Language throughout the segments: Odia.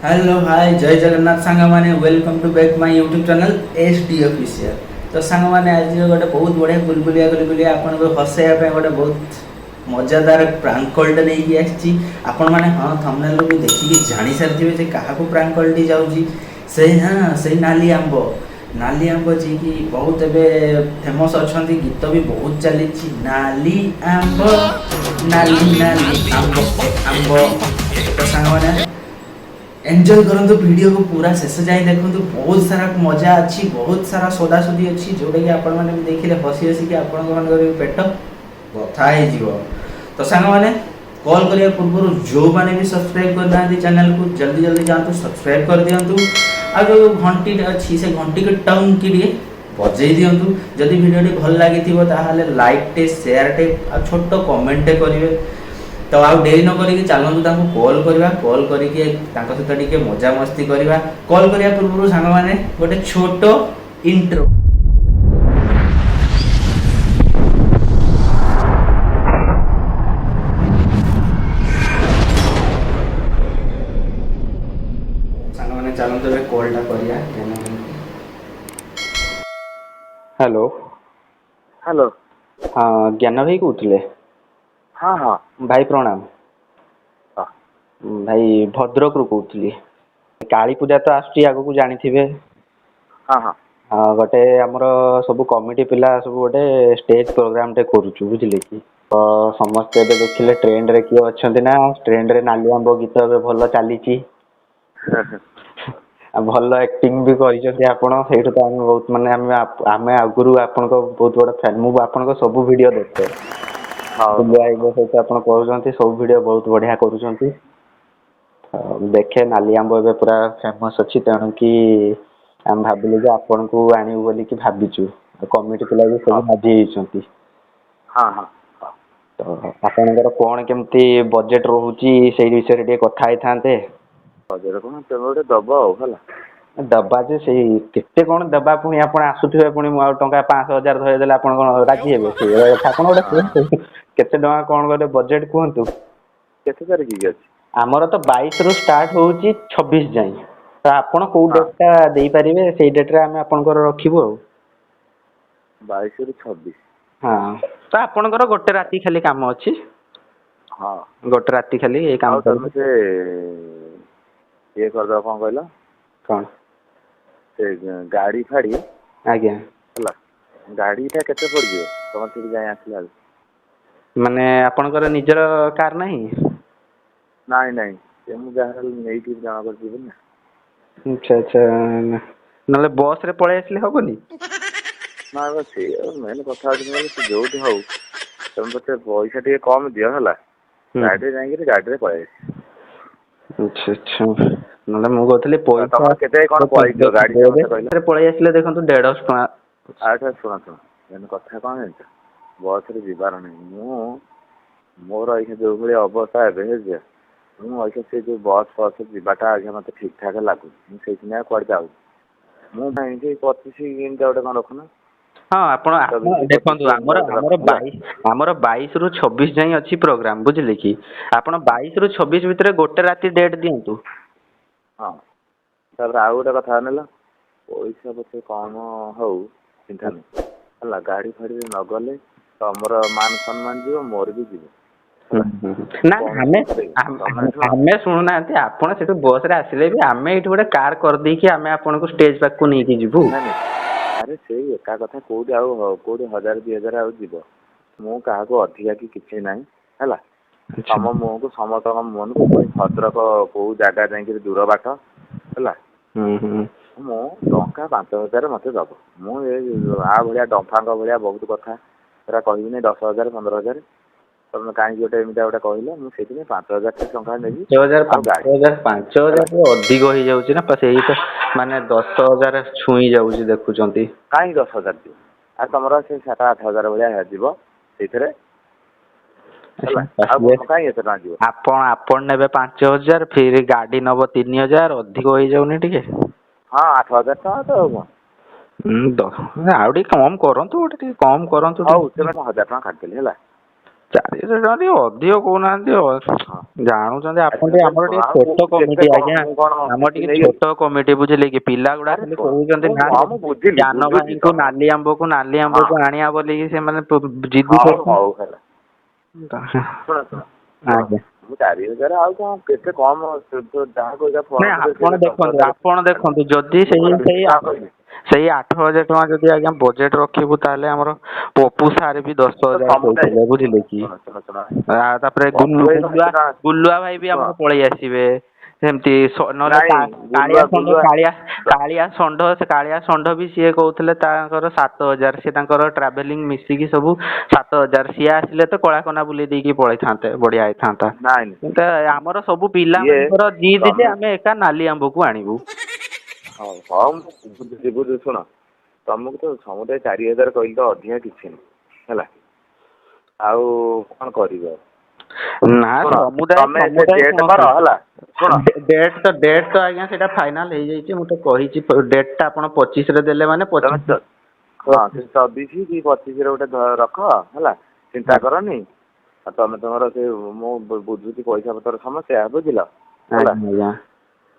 ହ୍ୟାଲୋ ହାଏ, ଜୟ ଜଗନ୍ନାଥ ସାଙ୍ଗମାନେ। Welcome to back my YouTube channel S D Official। ତ ସାଙ୍ଗମାନେ, ଆଜି ଗୋଟେ ବହୁତ ବଢ଼ିଆ ଗୁଲଗୁଲିଆ ଗୁଲଗୁଲିଆ ଆପଣଙ୍କୁ ହସେଇବା ପାଇଁ ଗୋଟେ ବହୁତ ମଜାଦାର ପ୍ରାଙ୍କ କଲ୍ଟେ ନେଇକି ଆସିଛି। ଆପଣମାନେ ହଁ ଥମ୍ବନେଲ୍ରୁ ବି ଦେଖିକି ଜାଣିସାରିଥିବେ ଯେ କାହାକୁ ପ୍ରାଙ୍କ କଲ୍ଟି ଯାଉଛି। ସେଇ ହଁ ସେଇ ନାଲି ଆମ୍ବ, ନାଲି ଆମ୍ବ, ଯିଏକି ବହୁତ ଏବେ ଫେମସ୍ ଅଛନ୍ତି। ଗୀତ ବି ବହୁତ ଚାଲିଛି, ନାଲି ଆମ୍ବ, ନାଲି ନାଲି ଆମ୍ବ ଏ ଆମ୍ବ। ତ ସାଙ୍ଗମାନେ, ଏନ୍ଜୟ କରନ୍ତୁ ଭିଡ଼ିଓକୁ, ପୁରା ଶେଷ ଯାଏଁ ଦେଖନ୍ତୁ। ବହୁତ ସାରା ମଜା ଅଛି, ବହୁତ ସାରା ସୋଦାସୋଦି ଅଛି, ଯେଉଁଟାକି ଆପଣମାନେ ବି ଦେଖିଲେ ହସି ହସିକି ଆପଣଙ୍କ ମାନଙ୍କର ବି ପେଟ ବଥା ହେଇଯିବ। ତ ସାଙ୍ଗମାନେ, କଲ୍ କରିବା ପୂର୍ବରୁ ଯେଉଁମାନେ ବି ସବସ୍କ୍ରାଇବ୍ କରିନାହାନ୍ତି ଚ୍ୟାନେଲକୁ, ଜଲ୍ଦି ଜଲ୍ଦି ଯାଆନ୍ତୁ, ସବସ୍କ୍ରାଇବ୍ କରିଦିଅନ୍ତୁ। ଆଉ ଯେଉଁ ଘଣ୍ଟିଟା ଅଛି, ସେ ଘଣ୍ଟିକୁ ଟଙ୍କି ଟିକେ ବଜେଇ ଦିଅନ୍ତୁ। ଯଦି ଭିଡ଼ିଓଟି ଭଲ ଲାଗିଥିବ, ତାହେଲେ ଲାଇକ୍ଟେ, ସେୟାରଟେ ଆଉ ଛୋଟ କମେଣ୍ଟଟେ କରିବେ। ତ ଆଉ ଡେରି ନ କରିକି ଚାଲନ୍ତୁ ତାଙ୍କୁ କଲ୍ କରିବା। କଲ୍ କରିକି ତାଙ୍କ ସହିତ ଟିକେ ମଜାମସ୍ତି କରିବା। କଲ୍ କରିବା ପୂର୍ବରୁ ସାଙ୍ଗମାନେ, ଗୋଟେ ଛୋଟ ଇଣ୍ଟ୍ରୋ। ସାଙ୍ଗମାନେ, ଚାଲନ୍ତୁ ଏବେ କଲ୍ଟା କରିବା। ହ୍ୟାଲୋ। ହ୍ୟାଲୋ। ହଁ, ଜ୍ଞାନ ଭାଇ କହୁଥିଲେ? ହଁ। ଭାଇ, ପ୍ରଣାମ। ହଁ। ଭାଇ, ଭଦ୍ରକରୁ କହୁଥିଲି। କାଳୀ ପୂଜା ତ ଆସୁଛି ଆଗକୁ, ଜାଣିଥିବେ। ହଁ। ହଁ, ଗୋଟେ ଆମର ସବୁ କମିଟି ପିଲା ସବୁ ଗୋଟେ ଷ୍ଟେଜ ପ୍ରୋଗ୍ରାମଟେ କରୁଛୁ, ବୁଝିଲେ କି? ତ ସମସ୍ତେ ଏବେ ଦେଖିଲେ ଟ୍ରେଣ୍ଡରେ କିଏ ଅଛନ୍ତି ନା, ଟ୍ରେଣ୍ଡରେ ନାଲି ଆମ୍ବ ଗୀତ ଏବେ ଭଲ ଚାଲିଛି ଆଉ ଭଲ ଆକ୍ଟିଂ ବି କରିଛନ୍ତି ଆପଣ। ସେଇଠୁ ତ ଆମେ ବହୁତ ମାନେ ଆମେ ଆଗରୁ ଆପଣଙ୍କ ବହୁତ ବଡ଼ ଫ୍ୟାନ୍। ମୁଁ ଆପଣଙ୍କ ସବୁ ଭିଡ଼ିଓ ଦେଖେ। ହଉ। ବୁଲୁଆ ଭାଇଙ୍କ ସହିତ ଆପଣ କରୁଛନ୍ତି ସବୁ ଭିଡ଼ିଓ, ବହୁତ ବଢ଼ିଆ କରୁଛନ୍ତି। ଆଉ ଦେଖେ, ନାଲି ଆମ୍ବ ଏବେ ପୁରା ଫେମସ୍ ଅଛି, ତେଣୁକି ଆମେ ଭାବିଲୁ ଯେ ଆପଣଙ୍କୁ ଆଣିବୁ ବୋଲିକି ଭାବିଛୁ। ଆଉ କମିଟି ପିଲା ବି ସବୁ ରାଜି ହେଇଛନ୍ତି। ହଁ ହଁ ହଁ ତ ଆପଣଙ୍କର କ'ଣ କେମିତି ବଜେଟ୍ ରହୁଛି, ସେଇ ବିଷୟରେ ଟିକେ କଥା ହେଇଥାନ୍ତେ। ବଜେଟ୍ କଣ, ତମେ ଗୋଟେ ଦବ ଆଉ ହେଲା। ଦବା ଯେ, ସେଇ କେତେ କ'ଣ ଦେବା ପୁଣି? ଆପଣ ଆସୁଥିବେ ପୁଣି, ମୁଁ ଆଉ ଟଙ୍କା 500 1000 ଧରେଇଦେଲେ ଆପଣ କ'ଣ ରାଜି ହେବେ? ସେଇଭଳିଆ କଥା ଆପଣ ଗୋଟେ କୁହନ୍ତୁ, କେତେ ଟଙ୍କା କ'ଣ ଗୋଟେ ବଜେଟ୍ କୁହନ୍ତୁ। କେତେ ତାରିଖ କି ଅଛି? ଆମର ତ 22ରୁ ଷ୍ଟାର୍ଟ ହେଉଛି 26 ଯାଏଁ। ତ ଆପଣ କୋଉ ଡେଟ୍ଟା ଦେଇପାରିବେ, ସେଇ ଡେଟ୍ରେ ଆମେ ଆପଣଙ୍କର ରଖିବୁ ଆଉ। 22ରୁ 26? ହଁ, ତ ଆପଣଙ୍କର ଗୋଟେ ରାତି ଖାଲି କାମ ଅଛି। ଗୋଟେ ରାତି ଖାଲି ଏଇ କାମ ଆଉ ତମେ କରିବେ। ସେ ଇଏ କରିଦବ, କ'ଣ କହିଲ? କ'ଣ? ସେ ଗାଡ଼ି ଫାଡ଼ି। ହେଲା, ଗାଡ଼ିଟା କେତେ ପଡ଼ିଯିବ ତମର ସେଠି ଯାଇ ଆସିଲା ବେଳକୁ? ମାନେ ଆପଣଙ୍କର ନିଜର କାର୍ ନାହିଁ? ନାଇଁ, ସେ ମୁଁ ଯାହା ହେଲେ ନେଇକି ଜଣଙ୍କର ଯିବି ନା। ଆଚ୍ଛା, ନହେଲେ ବସ୍ରେ ପଳେଇ ଆସିଲେ ହେବନି? ନା ବା, ସେ ମେନ୍ କଥା ହେଉଛି କଣ କହିଲ, ସେ ଯୋଉଠି ହଉ ତମେ ପଛେ ପଇସା ଟିକେ କମ୍ ଦିଅ, ହେଲା, ଗାଡ଼ିରେ ଯାଇକିରି ଗାଡ଼ିରେ ପଳେଇ ଆସିବି। ଆଚ୍ଛା, ନହେଲେ ମୁଁ କହୁଥିଲି ପଇସା ତମର କେତେ କ'ଣ ପଡ଼ିଯିବ ଗାଡ଼ିଟା ମତେ କହିଲ? ବସ୍ରେ ପଳେଇ ଆସିଲେ ଦେଖନ୍ତୁ 150 ଟଙ୍କା। ଆଚ୍ଛା, ଶୁଣ, ମେନ୍ କଥା କ'ଣ ଜାଣିଛ? ବସ୍ରେ ଯିବାର ନାହିଁ। ମୁଁ ମୋର ଏଇଖା ଯୋଉ ଭଳି ଅବସ୍ଥା ଏବେ ବୁଝିଛ, ମୁଁ ଅଇଖା ସେ ଯୋଉ ବସ୍ ଫସ୍ ଯିବାଟା ଆଜ୍ଞା ମୋତେ ଠିକ୍ ଠାକ୍ ଲାଗୁନି। ମୁଁ ସେଇଥିପାଇଁ ଆଉ କୁଆଡ଼େ ଯାଉନି। ମୁଁ ଏମିତି 25 ଏମିତି ଗୋଟେ କ'ଣ ରଖୁନ। ହଁ, ଆପଣ 24, ଦେଖନ୍ତୁ, 25 ଆମର ଏମିତି ଆମର ଗୋଟେ ରଖ, ହେଲା। ଆମର 22ରୁ 26 ଯାଏଁ ଅଛି ପ୍ରୋଗ୍ରାମ, ବୁଝିଲେ କି? ଆପଣ 22ରୁ 26 ଭିତରେ ଗୋଟେ ରାତି ଡେଟ୍ ଦିଅନ୍ତୁ। ହଁ, ତାପରେ ଆଉ ଗୋଟେ କଥା ନେଲ, ପଇସା ପଛେ କମ୍ ହଉ ଚିନ୍ତା ନାହିଁ, ହେଲା, ଗାଡ଼ି ଫାଡ଼ିରେ ନ ଗଲେ ତମର ମାନ ସମ୍ମାନ ଯିବ, ମୋର ବି ଯିବ, ହେଲା। ନା, କଣ ଆମେ ତମେ ଶୁଣ। ଆମେ ଶୁଣୁନାହାନ୍ତି, ଆପଣ ସେଠୁ ବସ୍ରେ ଆସିଲେ ବି ଆମେ ଏଇଠି ଗୋଟେ କାର୍ କରିଦେଇକି ଆମେ ଆପଣଙ୍କୁ ଷ୍ଟେଜ୍ ପାଖକୁ ନେଇକି ଯିବୁ। ନାଇଁ, ଆରେ ସେଇ ଏକା କଥା, କୋଉଠି ଆଉ କୋଉଠି 1000 2000 ଆଉ ଯିବ। ମୁଁ କାହାକୁ ଅଧିକା କି କିଛି ନାହିଁ, ହେଲା। ତମ ମୁହଁକୁ, ସମସ୍ତଙ୍କ ମୁହଁକୁ, ପୁଣି ଭଦ୍ରକ କୋଉ ଜାଗା ଯାଇକିରି ଦୂର ବାଟ, ହେଲା। ହୁଁ ହୁଁ ମୁଁ ଟଙ୍କା 5000 ମତେ ଦବ। ମୁଁ ଏ ଆ ଭଳିଆ ଡମ୍ଫାଙ୍କ ଭଳିଆ ବହୁତ କଥା ସେଟା କହିବିନି। 10,000 15,000 ତମେ କାହିଁକି ଗୋଟେ ଏମିତିଆ ଗୋଟେ କହିଲ? ମୁଁ ସେଇଥିପାଇଁ 5000 ଟଙ୍କା ନେବି। 5000? ଆଉ ପାଞ୍ଚ ଗାଡ଼ି ହଜାର 5000 ଅଧିକ ହେଇଯାଉଛି ନା, ସେଇ ତ ମାନେ 10,000 ଛୁଇଁ ଯାଉଛି ଦେଖୁଛନ୍ତି। କାହିଁକି 10,000 ଯିବ? ଆଉ ତମର ସେ 7-8 ହଜାର ଭଳିଆ ଯିବ ସେଇଥିରେ, ହେଲା। ଆଉ କାହିଁ ଏତେ ଟଙ୍କା ଯିବ? ଆପଣ ନେବେ 5000, ଫିର ଗାଡ଼ି ନବ 3000, ଅଧିକ ହେଇଯାଉନି ଟିକେ? ହଁ, 8000 ଟଙ୍କା ତ ଆଉ କ'ଣ? ଆଉ ଟିକେ କମ୍ କରନ୍ତୁ, ଗୋଟେ ଟିକେ କମ୍ କରନ୍ତୁ। ହଉ, ତେବେ ମୁଁ 1000 ଟଙ୍କା କାଟିଦେଲି, ହେଲା। 4000 ଟଙ୍କା ଟିକେ ଅଧିକ କହୁନାହାନ୍ତି? ହଁ। ଜାଣୁଛନ୍ତି ଆପଣ ଆଚ୍ଛା ଟିକେ ଆମର ଶୁଣ ଟିକେ ଆଉ ଛୋଟ କେତେ କମିଟି କଣ ଆଜ୍ଞା। ମୁଁ କଣ ଆମର କିଛି ଟିକେ ନେଇଗଲି? ଛୋଟ କମିଟି, ବୁଝିଲେ କି? ପିଲା ଗୁଡା ଆରେ ଖାଲି ଶୁଣ, କହୁଛନ୍ତି ମୁଁ ନା ହଁ ମୁଁ ବୁଝିଲି, ଜ୍ଞାନ ବୁଝୁଛି ଭାଇଙ୍କୁ ତମେ ନାଲି ଆମ୍ବକୁ, ନାଲି ହଁ ଆମ୍ବକୁ ଆଣିବା ବୋଲିକି ସେମାନେ ଜିଦି ହଉ କରୁଛନ୍ତି। ହଉ ହେଲା। ଶୁଣ ଶୁଣ ଶୁଣ, ଆଜ୍ଞା। ମୁଁ 4000 ଆଉ କଣ କେତେ କମ? ଯାହା କହିଲା ନାଇଁ, ଫୋନ ଆପଣ ସେ ଦଶ ଦେଖନ୍ତୁ, ହଜାର ଆପଣ ଦେଖନ୍ତୁ, ଯଦି ମୁଁ ସେଇ କଣ ବେଶୀ ସେଇ ଟଙ୍କା କହିଲି? ସେଇ 8000 ଟଙ୍କା ଯଦି ଆଜ୍ଞା ବଜେଟ ରଖିବୁ, ତାହେଲେ ଆମର ପପୁ ସାର୍ ବି ଦଶ ତ ହଜାର ସମୁଦାୟ କହୁଥିଲେ, ବୁଝିଲେ କି? ଶୁଣ ଶୁଣ ଶୁଣ, ଆଉ ତାପରେ ପପୁ ଗୁଲୁ ଭାଇ କଣ ଗୁଲୁଆ ଏତେ ଟଙ୍କା ଗୁଲୁଆ ଭାଇ ବି ଶୁଣ ଆମର ପଳେଇ ଆସିବେ ସେମିତି। ନହେଲେ ନାଇଁ, କାଳିଆ ଗୁଲୁଆ ଷଣ୍ଢ, ଗୁଲୁଆ କାଳିଆ କାଳିଆ ଷଣ୍ଢ, ସେ କାଳିଆ ଷଣ୍ଢ ବି ସିଏ କହୁଥିଲେ ତାଙ୍କର 7000। ସିଏ ତାଙ୍କର ଟ୍ରାଭେଲିଂ ମିଶିକି ସବୁ 7000। ସିଏ ଆସିଲେ ତ କଳାକନା ବୁଲେଇ ଦେଇକି ପଳେଇଥାନ୍ତେ, ବଢିଆ ହେଇଥାନ୍ତା। ନାଇଁ କିନ୍ତୁ ଶୁଣ ଆମର ସବୁ ଇଏ ପିଲାମାନଙ୍କର ଜିଦ୍ ଯେ ତମେ ଆମେ ଏକା ନାଲି ଆମ୍ବକୁ ଆଣିବୁ। ହଉ ହଉ, ମୁଁ ବୁଝୁଛି ବୁଝୁଛି। ଶୁଣ, ତମକୁ ତ ସମୁଦାୟ 4000 କହିଲି, ତ ଅଧିକା କିଛି ନୁହେଁ ହେଲା। ଆଉ କଣ କରିବି ଆଉ? ନା, ଶୁଣ, ସମୁଦାୟ ତମେ ସେ ସମୁଦାୟ ଡେଟ୍ ଶୁଣନ୍ତୁ, କର ହେଲା। ଶୁଣ, ଡେଟ୍ ତ ଆଜ୍ଞା ସେଇଟା ଫାଇନାଲ ହେଇଯାଇଛି। ମୁଁ ତ କହିଛି ଡେଟ୍ ଟା ଆପଣ 25ରେ ଦେଲେ ମାନେ ତମେ 25। ହଁ, ସେ 24 କି 25ରେ ଗୋଟେ ରଖ ହେଲା, ଚିନ୍ତା କରନି। ଆଉ ତମେ ତମର ସେ ମୁଁ ବୁଝୁଛି ପଇସା ପତ୍ର ସମସ୍ୟା, ବୁଝିଲ? ହେଲା। ଆଜ୍ଞା ଆଜ୍ଞା।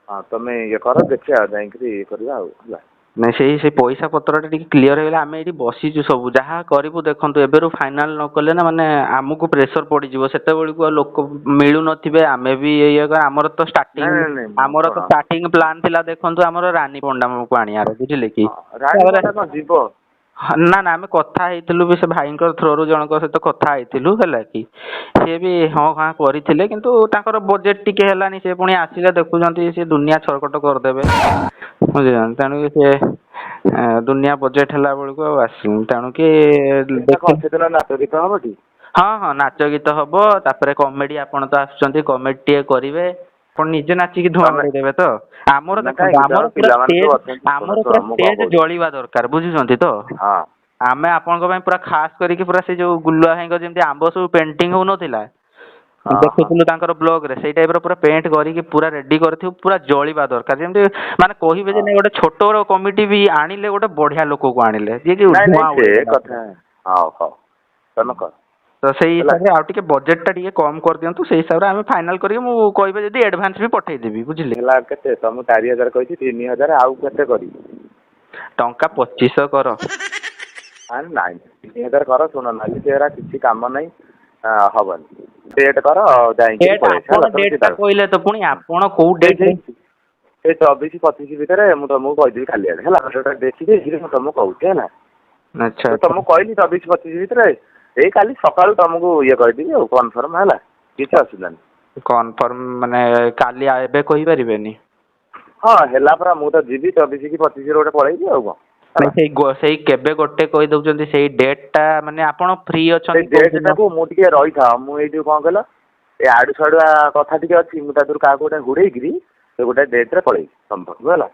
ହଁ, ତମେ ଇଏ କର, ଦେଖିବା ଯାଇକିରି ଇଏ କରିବା ଆଉ ହେଲା। ନାଇଁ, ସେଇ ପଇସା ପତ୍ରଟା ଟିକେ କ୍ଲିୟର ହେଇଗଲେ ଆମେ ଏଇଠି ବସିଛୁ ସବୁ ଯାହା କରିବୁ। ଦେଖନ୍ତୁ, ଏବେରୁ ଫାଇନାଲ ନ କଲେ ନା ମାନେ ଆମକୁ ପ୍ରେସର ପଡିଯିବ, ସେତେବେଳକୁ ଆଉ ଲୋକ ମିଳୁନଥିବେ। ଆମେ ବି ଇଏ ଆମର ତ ଷ୍ଟାର୍ଟିଂ ନାଇଁ ନାଇଁ ନାଇଁ, ମୁଁ ଆମର ତ ଶୁଣ, ଷ୍ଟାର୍ଟିଂ ପ୍ଲାନ୍ ଥିଲା, ଦେଖନ୍ତୁ, ଆମର ରାନୀ ପଣ୍ଡାକୁ ଆଣିବାର, ବୁଝିଲେ କି? ହଁ, ରାଣୀ ତାପରେ ପଣ୍ଡା କଣ ଯିବ? ନା ନା, ଆମେ କଥା ହେଇଥିଲୁ ବି, ସେ ଭାଇଙ୍କ ଥ୍ରୋରୁ ଜଣଙ୍କ ସହିତ କଥା ହେଇଥିଲୁ, ହେଲା କି? ସିଏ ବି ହଁ ହାଁ କରିଥିଲେ, କିନ୍ତୁ ତାଙ୍କର ବଜେଟ ଟିକେ ହେଲାନି। ସେ ପୁଣି ଆସିଲେ ଦେଖୁଛନ୍ତି ସେ ଦୁନିଆ ଛରକଟ କରିଦେବେ, ବୁଝିଲେ? ତେଣୁକି ସେ ଦୁନିଆ ବଜେଟ ହେଲା ବେଳକୁ ଆଉ ଆସିନି। ତେଣୁକି ସେଟା ଦେଖି କଣ ସେଦିନ ନାଚ ଗୀତ ହବ ଟି? ହଁ ହଁ, ନାଚ ଗୀତ ହବ, ତାପରେ କମେଡି। ଆପଣ ତ ଆସୁଛନ୍ତି, କମେଡି ଟିକେ କରିବେ। ଆପଣ ନିଜେ ନାଚିକି ଧୂଆଁ ତମେ ଉଡେଇଦେବେ ତ। ଆମର ନା ଦେଖନ୍ତୁ, କାହିଁକି, ଆମର ତମେ ପୁରା ପିଲାମାନେ ଷ୍ଟେଜ ସବୁ ଅଛନ୍ତି। ଶୁଣ ଆମର ଶୁଣ, ପୁରା ମୁଁ କଣ ଷ୍ଟେଜ କହୁଛି? ଜଳିବା ଦରକାର, ବୁଝୁଛନ୍ତି ତ? ହଁ। ଆମେ ଆପଣଙ୍କ ପାଇଁ ପୁରା ଖାସ କରିକି ପୁରା ସେ ଯୋଉ ଗୁଲୁଆ ଭାଇଙ୍କ ଯେମିତି ଆମ୍ବ ସବୁ ପେଣ୍ଟିଂ ହଉନଥିଲା, ହଁ ହଁ। ଦେଖୁଥିଲୁ ତାଙ୍କର ବ୍ଲଗ ରେ, ସେଇ ଟାଇପ ର ପୁରା ପେଣ୍ଟ କରିକି ପୁରା ରେଡି କରିଥିବୁ। ପୁରା ଜଳିବା ଦରକାର, ଯେମିତି ମାନେ କହିବେ ଯେ ହଁ ନାଇଁ, ଗୋଟେ ଛୋଟ କମିଟି ବି ଆଣିଲେ, ଗୋଟେ ବଢିଆ ଲୋକକୁ ଆଣିଲେ, ଯିଏ କି ନାଇଁ ଧୂଆଁ ନାଇଁ, ସେ ଉଡେଇଦେଲା ପୁରା। କଥା ହଉ ହଉ, ତମେ କର। ତ ସେଇ ହେଲା। ହିସାବରେ ଆଉ ଟିକେ ବଜେଟ ଟା ଟିକେ କମ କରିଦିଅନ୍ତୁ। ସେଇ ହିସାବରେ ଆମେ ଫାଇନାଲ କରିକି ମୁଁ କହିବେ ଯଦି ଆଡଭାନ୍ସ ବି ପଠେଇଦେବି, ବୁଝିଲେ? ହେଲା, କେତେ? ତମକୁ 4000 କହିଛି, 3000 ଆଉ କେତେ କରିବି? ଟଙ୍କା 2500 କର। ଆରେ ନାଇଁ, 3000 କର। ଶୁଣ, ନାଲି ଚେହେରା କିଛି କାମ ନାହିଁ, ହବନି। ଡେଟ୍ କର, ଯାଇକିରି ଡେଟ୍ ପଳେଇ ଆସିବା ଆପଣ ହେଲା, ତମେ ଡେଟ୍ ଚିନ୍ତା ଟା କହିଲେ ତ ପୁଣି ଆପଣ କୋଉ ସେଇ ଡେଟ୍? ସେଇ ସେଇ 24 25 ଭିତରେ ମୁଁ ତମକୁ କହିଦେବି କାଲି ଆଡ଼େ ହେଲା। ଯୋଉଟା ଦେଖିଦେଇକିରି ମୁଁ ତମକୁ କହୁଛି ହେଲା। ଆଚ୍ଛା ତ ଆଚ୍ଛା। ତମକୁ କହିଲି 24 25 ଭିତରେ, ଏଇ କାଲି ସକାଳୁ ତମକୁ ଇଏ କହିଦେବି ଆଉ କନଫର୍ମ ହେଲା, କିଛି ଅସୁବିଧା ନାହିଁ। କନଫର୍ମ ମାନେ କାଲି ଏବେ କହିପାରିବେନି? ହଁ, ହେଲା ପରା, ମୁଁ ତ ଯିବି 24 କି 25ରେ ଗୋଟେ ପଳେଇବି, ଆଉ କଣ ନାଇଁ, ହେଲା। ସେଇ ସେଇ କେବେ ଗୋଟେ କହିଦଉଛନ୍ତି ସେଇ ଡେଟ୍ ଟା, ମାନେ ଆପଣ ଫ୍ରି ସେଇ ଅଛନ୍ତି କୋଉ ଡେଟ୍ ଦିନ? ଟାକୁ ମୁଁ ଟିକେ ରହିଥାଅ, ମୁଁ ଏଇ ଯୋଉ କଣ କହିଲ, ଏ ଆଡୁ ସାଡୁଆ କଥା ଟିକେ ଅଛି, ମୁଁ ତା ଦେହରୁ କାହାକୁ ଗୋଟେ ହୁଡେଇକିରି ସେ ଗୋଟେ ଡେଟ୍ ରେ ପଳେଇବି ତମ ପାଖକୁ ହେଲା।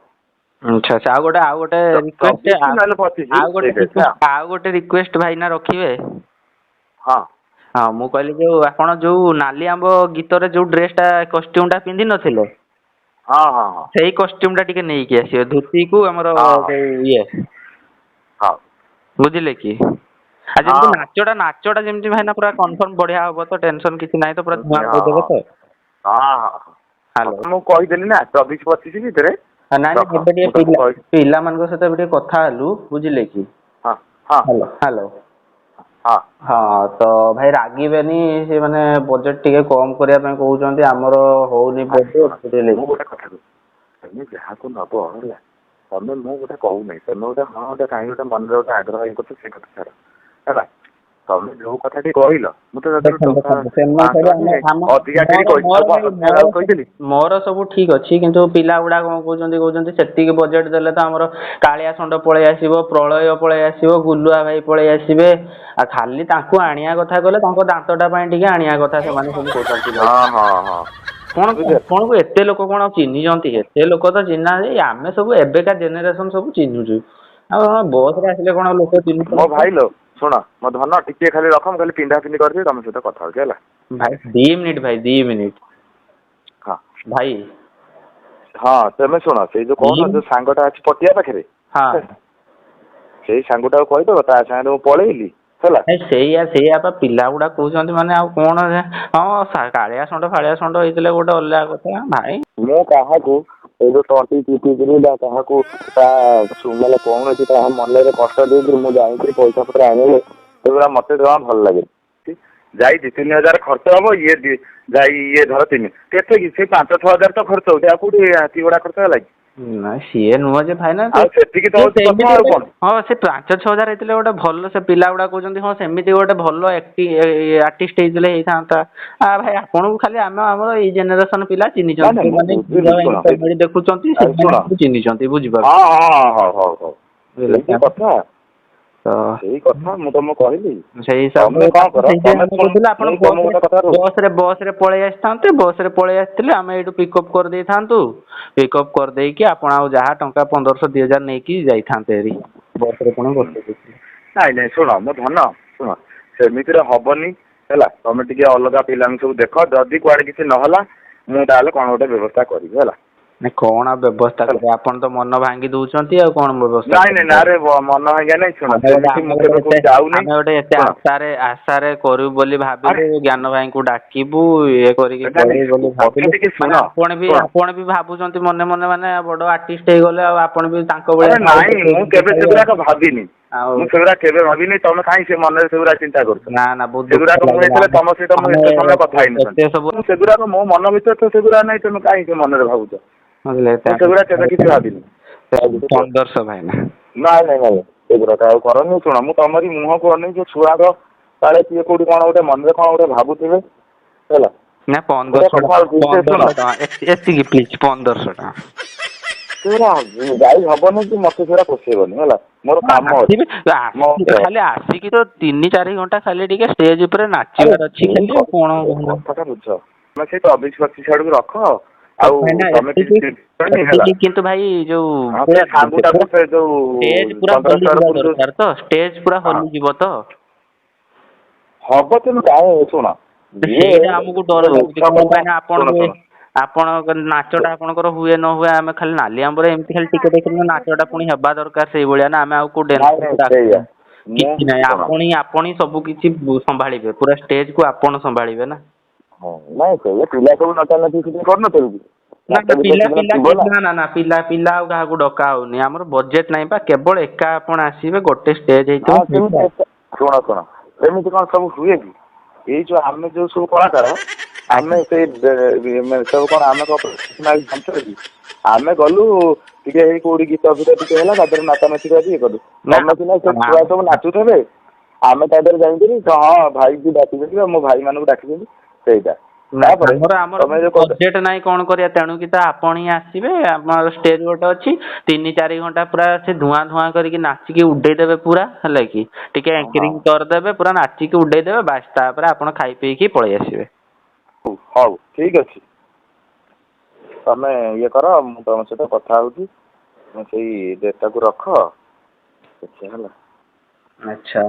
ଆଚ୍ଛା ଆଚ୍ଛା। ଆଉ ଗୋଟେ ରିକ୍ୱେଷ୍ଟ 24 ନହେଲେ 25 ଆଉ ଗୋଟେ ସେଇ ଡେଟ୍ ରେ। ଆଉ ଗୋଟେ ରିକ୍ୱେଷ୍ଟ ଭାଇନା ରଖିବେ? ହଁ। ହଁ, ମୁଁ କହିଲି ଯୋଉ ଆପଣ ଯୋଉ ନାଲି ଆମ୍ବ ଗୀତରେ ଯୋଉ ଡ୍ରେସ ଟା, କଷ୍ଟ୍ୟୁମ ଟା ପିନ୍ଧି ନଥିଲେ, ହଁ ହଁ ହଁ। ସେଇ କଷ୍ଟ୍ୟୁମ ଟା ଟିକେ ନେଇକି ଆସିବେ, ଧୋତିକୁ ଆମର ହଁ ହଁ। ଯୋଉ ଇଏ, ହଉ। ବୁଝିଲେ କି? ଆଉ ହଁ। ଯେମିତି ନାଚଟା ଯେମିତି ଭାଇନା ପୁରା କନଫର୍ମ ବଢିଆ ହବ ତ? ଟେନସନ କିଛି ନାହିଁ ତ? ପୁରା ଧୂଆଁ ହଁ। ଉଡେଇଦେବେ ତ? ହଁ ହଁ। ହ୍ୟାଲୋ। ମୁଁ କହିଦେଲି ନା, 24 25 ଭିତରେ ନାଇଁ ନାଇଁ, ରଖ। ଏବେ ଟିକେ ମୁଁ ତମକୁ ପିଲା କହି ପିଲାମାନଙ୍କ ସହିତ ଏବେ ଟିକେ କଥା ହେଲୁ, ବୁଝିଲେ କି? ହଁ ହଁ। Hello hello. ହଁ। ହଁ, ତ ଭାଇ ରାଗିବେନି, ସେ ମାନେ ବଜେଟ ଟିକେ କମ କରିବା ପାଇଁ କହୁଛନ୍ତି, ଆମର ହଉନି ଆରେ ବଜେଟ, ଶୁଣ, ବୁଝିଲେ ମୁଁ କି? ଗୋଟେ କଥା କହୁଛି, ତମେ ଯାହାକୁ ନବ ହେଲା, ତମେ ମୁଁ ଗୋଟେ କହୁନାହିଁ, ତମେ ଗୋଟେ ହଁ ଗୋଟେ କାହିଁ ଗୋଟେ ମନରେ ଗୋଟେ ଆଗ୍ରହ ଇଏ କରୁଛ, ସେ କଥା ଛାଡ ହେଲା। ତମେ ଯୋଉ କଥାଟି କହିଲ, ମୁଁ ତ ସେଥିରୁ ଦେଖନ୍ତୁ ଟଙ୍କା ଦେଖନ୍ତୁ, ସେମାନେ 500 ସବୁ ଟଙ୍କା ଆମ ଆମ ଅଧିକା କିଣି ମୋର କହିଛି ମୋର ଆଉ କଣ ଭାଇ ଅଧିକା ମୋର ଆଉ କହିଥିଲି? ମୋର ସବୁ ଠିକ ଅଛି, କିନ୍ତୁ ପିଲା ଗୁଡା କଣ କହୁଛନ୍ତି, କହୁଛନ୍ତି ସେତିକି ବଜେଟ ଦେଲେ ତ ଆମର କାଳିଆ ଷଣ୍ଢ ପଳେଇ ଆସିବ, ପ୍ରଳୟ ପଳେଇ ଆସିବ, ଗୁଲୁଆ ଭାଇ ପଳେଇ ଆସିବେ, ଆଉ ଖାଲି ତାଙ୍କୁ ଆଣିବା କଥା କହିଲେ ତାଙ୍କ ଦାନ୍ତଟା ପାଇଁ ଟିକେ ଆଣିବା କଥା ସେମାନେ ସବୁ କହୁଛନ୍ତି ଭାଇ। ହଁ ହଁ ହଁ। କଣ ବୁଝିଲ। ଆପଣଙ୍କୁ ଏତେ ଲୋକ କଣ ଆଉ ଚିହ୍ନିଛନ୍ତି? ଏତେ ଲୋକ ତ ଚିହ୍ନିନାହାନ୍ତି। ଆମେ ସବୁ ଏବେକା ଜେନେରେସନ ସବୁ ଚିହ୍ନୁଛୁ, ଆଉ ହଁ, ବସରେ ଆସିଲେ କଣ ଲୋକ ମୋ ଚିହ୍ନୁଛନ୍ତି? ଭାଇ ଲୋ, ଶୁଣ ମୋ ଧନ, ଟିକେ ଖାଲି ରଖ, ମୁଁ ଖାଲି ପିନ୍ଧା ପିନ୍ଧି କରିଦିଏ, ତମ ସହିତ କଥା ହଉଛି ହେଲା। ଭାଇ 2 ମିନିଟ, ଭାଇ 2 ମିନିଟ। ହଁ। ଭାଇ। ହଁ, ତମେ ଶୁଣ, ସେଇ ଯୋଉ ଦି କହୁନ ଯୋଉ ସାଙ୍ଗଟା ଅଛି ପଟିଆ ପାଖରେ, ହଁ। ସେଇ ସାଙ୍ଗଟାକୁ କହିଦବ, ତା ସାଙ୍ଗରେ ମୁଁ ପଳେଇଲି ହେଲା। ନାଇଁ, ସେଇଆ ସେଇଆ ପା ପିଲା ଗୁଡା କହୁଛନ୍ତି, ମାନେ ଆଉ କଣ ହଁ କାଳିଆ ଷଣ୍ଢ ଫାଳିଆ ଷଣ୍ଢ ହେଇଥିଲେ ଗୋଟେ ଅଲଗା କଥା ଭାଇ। ମୁଁ କାହାକୁ ଏଇ ଯୋଉ ତଣ୍ଟି ଚିପିକିରି ବା କାହାକୁ ତା ମାନେ କୌଣସି କାହା ମନରେ କଷ୍ଟ ଦେଇକିରି ମୁଁ ଯାଇକିରି ପଇସା ପତ୍ର ଆଣିଲେ ସେଗୁଡ଼ା ମତେ ଜମା ଭଲ ଲାଗେନି। ଯାଇ 2-3 ହଜାର ଖର୍ଚ୍ଚ ହବ, ଇଏ ଯାଇ ଇଏ ଧର ତିନି କେତେ କି ସେଇ 5-6 ହଜାର ତ ଖର୍ଚ୍ଚ ହଉଛି, ଆଉ କୋଉଠି ହାତୀ ଘୋଡା ଖର୍ଚ୍ଚ ହେଲା କି? ନା, ସିଏ ନୁହଁ ଯେ ଭାଇନା। ଆଉ ସେତିକି ତ ହଉଛି କଥା, ଆଉ କଣ? ହଁ, ସେ 5-6 ହଜାର ହେଇଥିଲେ ଗୋଟେ ଭଲ, ସେ ପିଲା ଗୁଡା କହୁଛନ୍ତି, ହଁ ସେମିତି ଗୋଟେ ଭଲ ଆର୍ଟିଷ୍ଟ ହେଇଥିଲେ ହେଇଥାନ୍ତା। ଆ ଭାଇ, ଆପଣଙ୍କୁ ଖାଲି ଆମେ ଆମର ଏଇ ଜେନେରେସନ ପିଲା ଚିହ୍ନିଛନ୍ତି। ନାଇଁ, ଯୋଉମାନେ ମୁଁ ବୁଝିଲି, ଶୁଣ। କମେଡି ଦେଖୁଛନ୍ତି, ଆଉ ଶୁଣ। ସେମାନେ ଚିହ୍ନିଛନ୍ତି, ବୁଝିପାରୁଛ? ହଁ ହଁ ହଉ ହଉ ହଉ ସେଇ ଯେ କଥା। ତ ସେଇ କଥା ମୁଁ ତମକୁ କହିଲି। ସେଇ ତମେ ହିସାବରେ କଣ କର, ସେଇଥିପାଇଁ ତମେ ଆମେ କହୁଥିଲୁ ଆପଣ ମୁଁ ତମକୁ ଗୋଟେ କଥା କହୁଛି। ବସରେ ପଳେଇ ଆସିଥାନ୍ତେ। ବସରେ ପଳେଇ ଆସିଥିଲେ ଆମେ ଏଇଠୁ ପିକଅପ୍ କରିଦେଇଥାନ୍ତୁ। ପିକଅପ୍ କରିଦେଇକି ଆପଣ ଆଉ ଯାହା ଟଙ୍କା 1500 2000 ନେଇକି ଯାଇଥାନ୍ତେ ହେରି। ବସରେ ପୁଣି ବସେଇ ଦେଇଥିଲେ। ନାଇଁ ନାଇଁ, ଶୁଣ ମୋ ଧନ, ଶୁଣ, ସେମିତିରେ ହବନି ହେଲା। ତମେ ଟିକେ ଅଲଗା ପିଲାଙ୍କୁ ସବୁ ଦେଖ। ଯଦି କୁଆଡେ କିଛି ନହେଲା, ମୁଁ ତାହେଲେ କଣ ଗୋଟେ ବ୍ୟବସ୍ଥା କରିବି, ହେଲା। ନାଇଁ, କଣ ଆଉ ବ୍ୟବସ୍ଥା କରିବେ? ଆପଣ ତ ମନ ଭାଙ୍ଗି ଦଉଛନ୍ତି, ଆଉ କଣ ବ୍ୟବସ୍ଥା? ନାଇଁ ନାଇଁ, ନା ରେ, ମନ ଭାଙ୍ଗିବା ନାଇଁ। ଶୁଣ, ଆମେ ଗୋଟେ ସେମିତି ଆମେ ମୁଁ ଗୋଟେ କେବେ ଏତେ କୋଉଠି ଯାଉନି। ଆମେ ଗୋଟେ ଏତେ ଶୁଣ। ଆଶାରେ ଆଶାରେ କରିବୁ ବୋଲି ଭାବିଲୁ, ଜ୍ଞାନ ଭାଇଙ୍କୁ ଡାକିବୁ, ଇଏ କରିକି ନାଇଁ, ନାଇଁ, କରିବୁ ବୋଲି କଥା ଭାବିଲୁ। ଟିକେ ଶୁଣ, ମାନେ ଆପଣ ବି ଶୁଣ। ଆପଣ ବି ଭାବୁଛନ୍ତି ମନେ ମନେ, ମାନେ ବଡ ଆର୍ଟିଷ୍ଟ ହେଇଗଲେ ଆଉ ଆପଣ ବି ତାଙ୍କ ଭଳିଆ ଆରେ ନାଇଁ, ମୁଁ କେବେ ସେଗୁଡାକ ଭାବିନି। ଆଉ ମୁଁ ସେଗୁଡା କେବେ ଭାବିନି। ତମେ କାହିଁ ସେ ମନରେ ସେଗୁଡା ଚିନ୍ତା କରୁଛ? ନା ନା, ବହୁତ ସେଗୁଡାକ ଦୁଃଖ ମୁଁ ଲାଗିଲା। ହେଇଥିଲେ ତମ ସହିତ ମୁଁ ଆମେ ଏତେ ସମୟ କଥା ହେଇନଥାନ୍ତି। ଏତେ ସବୁ ମୁଁ ସେଗୁଡାକ ମୋ ମନ ଭିତରେ ତ ସେଗୁଡା ନାଇଁ, ତମେ କାହିଁ ସେ ମନରେ ଭାବୁଛ? ବୁଝିଲେ? ମୁଁ ସେଗୁଡା କେବେ କିଛି ଭାବିନି। 1500 ଭାଇନା। ନାଇଁ ନାଇଁ ନାଇଁ, ସେଗୁଡାକ ଆଉ କରନି। ଶୁଣ, ମୁଁ ତମରି ମୁହଁକୁ ଅନେଇ ସେ ଛୁଆର କାଳେ କିଏ କୋଉଠି କଣ ଗୋଟେ ମନରେ କଣ ଗୋଟେ ଭାବୁଥିବେ, ହେଲା। ନା, ଗୋଟେ 1500 କଥା ହଉଛି ସେ ଶୁଣ। 1500 ଟଙ୍କା, ଏତିକି ପ୍ଲିଜ, 1500 ଟଙ୍କା। ସେଗୁଡା ଯାଇ ହବନି କି ମତେ ସେଗୁଡା ପୋଷେଇବନି, ହେଲା। ମୋର କାମ ଅଛି। ଆସିବେ ଖାଲି ଆସିକି ତ 3-4 ଘଣ୍ଟା ଖାଲି ଟିକେ ଷ୍ଟେଜ ଉପରେ ନାଚିବାର ଅଛି ଖାଲି, ଆଉ କଣ? କଥାଟା ବୁଝ। ତମେ ସେଇ 24-25 ଆଡକୁ ରଖ ଆଉ ଭାଇନା, ତମେ ଏତିକି କିଛି ହେଲା। ଏତିକି କିନ୍ତୁ ଭାଇ ଯୋଉ ହଁ, ସେ ସାଙ୍ଗୁଟାକୁ ସେ ଯୋଉ ଷ୍ଟେଜ ପୁରା 1500 ହଲିଯିବା ଆଡକୁ ଯୋଉ ଦରକାର ତ, ଷ୍ଟେଜ ପୁରା ହଲିଯିବ ତ? ହବ, ତମେ କାହିଁ, ଶୁଣ, ଇଏ ସେଇଟା ଆମକୁ ଡର ଲାଗୁଛି। ଉତ୍ସବ କଣ ପାଇଁ ନା ଶୁଣ, ଆପଣଙ୍କୁ ଶୁଣ। ଆପଣଙ୍କ ନାଚଟା ଆପଣଙ୍କର ହୁଏ ନ ହୁଏ, ଆମେ ଖାଲି ନାଲି ଆମ୍ବରେ ଏମିତି ଖାଲି ଟିକେ ଦେଖିଲୁ। ନାଚଟା ପୁଣି ହେବା ଦରକାର ସେଇଭଳିଆ ନା, ଆମେ ଆଉ କୋଉ ନାଇଁ ନାଇଁ, ସେଇଆ ମୁଁ କିଛି ନାହିଁ। ଶୁଣ। ଆପଣ ହିଁ ଆପଣ ହିଁ ସବୁ କିଛି ସମ୍ଭାଳିବେ, ପୁରା ଷ୍ଟେଜ କୁ ଆପଣ ସମ୍ଭାଳିବେ ନା? ହଁ, ନାଇଁ, ସେଇଆ ପିଲା ସବୁ ନଚା ନଚି ସେଠି କରୁନଥିବେ କି? ନା। ନାଚ ନା, ଗୀତ ପିଲା ସେଦିନ ପିଲା ଥିବ ନା। ନା ନା ନା, ପିଲା ପିଲା ଆଉ କାହାକୁ ଡକା ହଉନି। ଆମର ବଜେଟ ନାହିଁ ପା। କେବଳ ଏକା ଆପଣ ଆସିବେ, ଗୋଟେ ଷ୍ଟେଜ ହେଇଥିବ। ହଁ, ସେମିତି ଶୁଣ ଶୁଣ, ସେମିତି କଣ ସବୁ ହୁଏ କି? ଏଇ ଯୋଉ ଆମେ ଯୋଉ ସବୁ କଳାକାର, ଆମେ ସେଇ ମାନେ ସବୁ କଣ ଆମେ କଣ professional ଜାଣିଛ କି? ଆମେ ଗଲୁ ଟିକେ ଏଇ କୋଉଠି ଗୀତ ଫିତ ଟିକେ ହେଲା, ତା ଦେହରେ ନାଚାନାଚି କରି ଇଏ କଲୁ। ନା, ତମେ ସିନା ସେ ନା। ଛୁଆ ସବୁ ନାଚୁଥିବେ, ଆମେ ତା ଦେହରେ ଯାଇକିରି ହଁ ଭାଇକି ଡାକିଛନ୍ତି ଆଉ ମୋ ଭାଇ ମାନଙ୍କୁ ଡାକିଛନ୍ତି, ସେଇଟା। ନା, ତାପରେ ଆମର ଆମର ତମେ ଯୋଉ କହୁଛ ବଜେଟ ନାହିଁ, କଣ କରିବା? ତେଣୁ କି ତ ଆପଣ ହିଁ ଆସିବେ। ଆମର ଷ୍ଟେଜ ଗୋଟେ ଅଛି, 3-4 ଘଣ୍ଟା ପୁରା ସେ ଧୂଆଁ ଧୂଆଁ କରିକି ନାଚିକି ଉଡେଇ ଦେବେ ପୁରା, ହେଲା କି? ଟିକେ ଆଙ୍କରିଂ କରିଦେବେ, ପୁରା ନାଚିକି ଉଡେଇ ଦେବେ, ବାସ୍। ତାପରେ ଆପଣ ଖାଇ ପିଇକି ପଳେଇ ଆସିବେ। ହଉ ହଉ, ଠିକ ଅଛି। ତମେ ଇଏ କର, ମୁଁ ତମ ସହିତ କଥା ହଉଛି। ତମେ ସେଇ ଡେଟ୍ଟାକୁ ରଖ, ଦେଖିବା, ହେଲା। ଆଚ୍ଛା।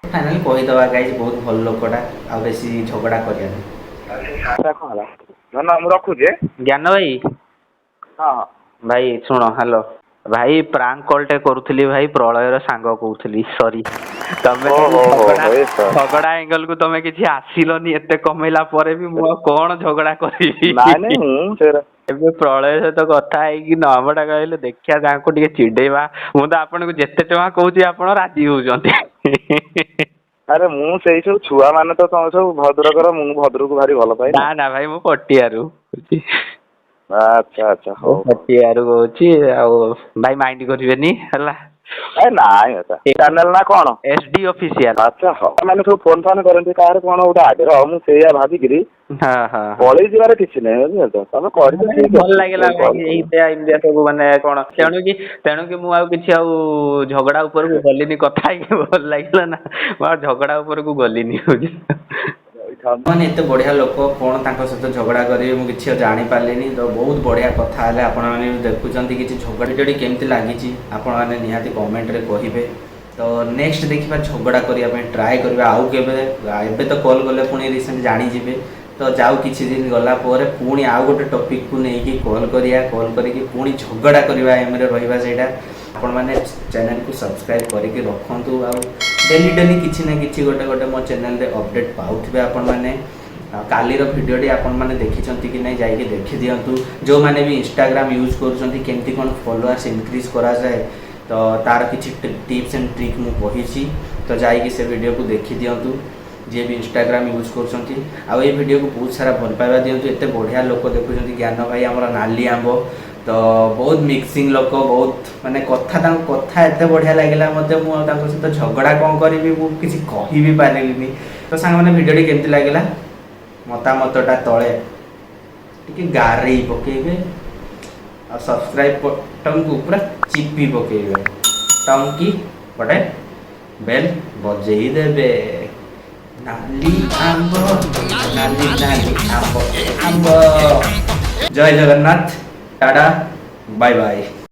ଫାଇନାଲି କହିଦେବା ଗାଇଜ, ବହୁତ ଭଲ ଲୋକଟା, ଆଉ ବେଶୀ ଝଗଡ଼ା କରିବାନି। କଣ ହେଲା ଧନ, ମୁଁ ରଖୁଛି। ଜ୍ଞାନ ଭାଇ। ହଁ ହଁ। ଭାଇ ଶୁଣ, ହ୍ୟାଲୋ ଭାଇ, ପ୍ରାଙ୍କ କଲ୍ ଟେ କରୁଥିଲି ଭାଇ, ପ୍ରଳୟର ସାଙ୍ଗ କହୁଥିଲି, ସରି। ତମେ ଓହୋ ହୋ ଝଗଡ଼ା ଏ ଝଗଡ଼ା ଏଙ୍ଗଲ କୁ ତମେ କିଛି ଆସିଲନି। ଏତେ କମେଇଲା ପରେ ବି ମୁଁ ଆଉ କଣ ଝଗଡ଼ା କରିବି? ନାଇଁ ନାଇଁ, ମୁଁ ସେରା ଏବେ ପ୍ରଳୟ ସହିତ କଥା ହେଇକି ନମ୍ବରଟା କହିଲେ ଦେଖିବା, ତାଙ୍କୁ ଟିକେ ଚିଡେଇବା। ମୁଁ ତ ଆପଣଙ୍କୁ ଯେତେ ଟଙ୍କା କହୁଛି ଆପଣ ରାଜି ହଉଛନ୍ତି। ଆରେ ମୁଁ ସେଇ ସବୁ ଛୁଆ ମାନେ ତ ତମେ ସବୁ ଭଦ୍ରକର, ମୁଁ ଭଦ୍ରକକୁ ଭାରି ଭଲ ପାଏ। ନା ନା ଭାଇ, ମୁଁ ପଟିଆରୁ କହୁଛି। ଆଚ୍ଛା ଆଚ୍ଛା, ମୁଁ ହଉ ହଉ। ପଟିଆରୁ କହୁଛି। ଆଉ ଭାଇ, ମାଇଣ୍ଡ କରିବେନି, ହେଲା। ଏ ନାଇଁ, ଆଚ୍ଛା, ଚ୍ୟାନେଲ ନା କଣ? S D official. ଆଚ୍ଛା ହଉ। ମାନେ ସବୁ ଫୋନ ଫାନ କରନ୍ତି, କାହାର କଣ ଗୋଟେ ଆଗ୍ରହ, ମୁଁ ସେଇଆ ଭାବିକିରି ହଁ ହଁ ହଁ ପଳେଇ ଯିବାର କିଛି ନାହିଁ, ବୁଝିଲ ତ? ତମେ କରିଛ, ଠିକ ଭଲ ଅଛି। ଲାଗିଲା ଭାଇ, ଏଇତିଆ ଏମିତିଆ ସବୁ ମାନେ କଣ, ତେଣୁ କି ମୁଁ ଆଉ କିଛି ଆଉ ଝଗଡା ଉପରକୁ ଗଲିନି। କଥା ହେଇକି ଭଲ ଲାଗିଲା ନା, ମୁଁ ଆଉ ଝଗଡା ଉପରକୁ ଗଲିନି, ବୁଝିଲ? ମାନେ ଏତେ ବଢ଼ିଆ ଲୋକ, କ'ଣ ତାଙ୍କ ସହିତ ଝଗଡ଼ା କରିବି, ମୁଁ କିଛି ଆଉ ଜାଣିପାରିଲିନି। ତ ବହୁତ ବଢ଼ିଆ କଥା ହେଲେ। ଆପଣମାନେ ବି ଦେଖୁଛନ୍ତି, କିଛି ଝଗଡ଼ା ଭିଡ଼ିଓଟି କେମିତି ଲାଗିଛି ଆପଣମାନେ ନିହାତି କମେଣ୍ଟରେ କହିବେ। ତ ନେକ୍ସଟ ଦେଖିବା, ଝଗଡ଼ା କରିବା ପାଇଁ ଟ୍ରାଏ କରିବା ଆଉ କେବେ। ଏବେ ତ କଲ୍ କଲେ ପୁଣି ରିସେଣ୍ଟ ଜାଣିଯିବେ। ତ ଯାଉ କିଛି ଦିନ ଗଲା ପରେ ପୁଣି ଆଉ ଗୋଟେ ଟପିକକୁ ନେଇକି କଲ୍ କରିବା। କଲ୍ କରିକି ପୁଣି ଝଗଡ଼ା କରିବା ଏମରେ ରହିବା ସେଇଟା। ଆପଣମାନେ ଚ୍ୟାନେଲକୁ ସବସ୍କ୍ରାଇବ୍ କରିକି ରଖନ୍ତୁ ଆଉ ଡେଲି ଡେଲି କିଛି ନା କିଛି ଗୋଟେ ଗୋଟେ ମୋ ଚ୍ୟାନେଲରେ ଅପଡ଼େଟ୍ ପାଉଥିବେ ଆପଣମାନେ। ଆଉ କାଲିର ଭିଡ଼ିଓଟି ଆପଣମାନେ ଦେଖିଛନ୍ତି କି ନାହିଁ, ଯାଇକି ଦେଖିଦିଅନ୍ତୁ। ଯେଉଁମାନେ ବି ଇନଷ୍ଟାଗ୍ରାମ ୟୁଜ୍ କରୁଛନ୍ତି, କେମିତି କ'ଣ ଫଲୋଆର୍ସ ଇନକ୍ରିଜ୍ କରାଯାଏ, ତ ତାର କିଛି ଟିପ୍ସ ଆଣ୍ଡ ଟ୍ରିକ୍ ମୁଁ କହିଛି। ତ ଯାଇକି ସେ ଭିଡ଼ିଓକୁ ଦେଖିଦିଅନ୍ତୁ, ଯିଏ ବି ଇନଷ୍ଟାଗ୍ରାମ ୟୁଜ୍ କରୁଛନ୍ତି। ଆଉ ଏଇ ଭିଡ଼ିଓକୁ ବହୁତ ସାରା ଭଲ ପାଇବା ଦିଅନ୍ତୁ। ଏତେ ବଢ଼ିଆ ଲୋକ ଦେଖୁଛନ୍ତି, ଜ୍ଞାନ ଭାଇ ଆମର ନାଲି ଆମ୍ବ। ତ ବହୁତ ମିକ୍ସିଂ ଲୋକ, ବହୁତ ମାନେ କଥା, ତାଙ୍କ କଥା ଏତେ ବଢ଼ିଆ ଲାଗିଲା ମୋତେ। ମୁଁ ଆଉ ତାଙ୍କ ସହିତ ଝଗଡ଼ା କ'ଣ କରିବି, ମୁଁ କିଛି କହି ବି ପାରିଲିନି। ତ ସାଙ୍ଗମାନେ, ଭିଡ଼ିଓଟି କେମିତି ଲାଗିଲା, ମତାମତଟା ତଳେ ଟିକେ ଗାରେଇ ପକେଇବେ ଆଉ ସବସ୍କ୍ରାଇବ୍ ବଟନ୍କୁ ପୁରା ଚିପି ପକେଇବେ, ଟଙ୍କି ଗୋଟେ ବେଲ୍ ବଜେଇ ଦେବେ। ନାଲି ଆମ୍ବ, ନାଲି ନାଲି ଆମ୍ବ ଆମ୍ବ। ଜୟ ଜଗନ୍ନାଥ, ଟାଟା, ବାଇ ବାଇ।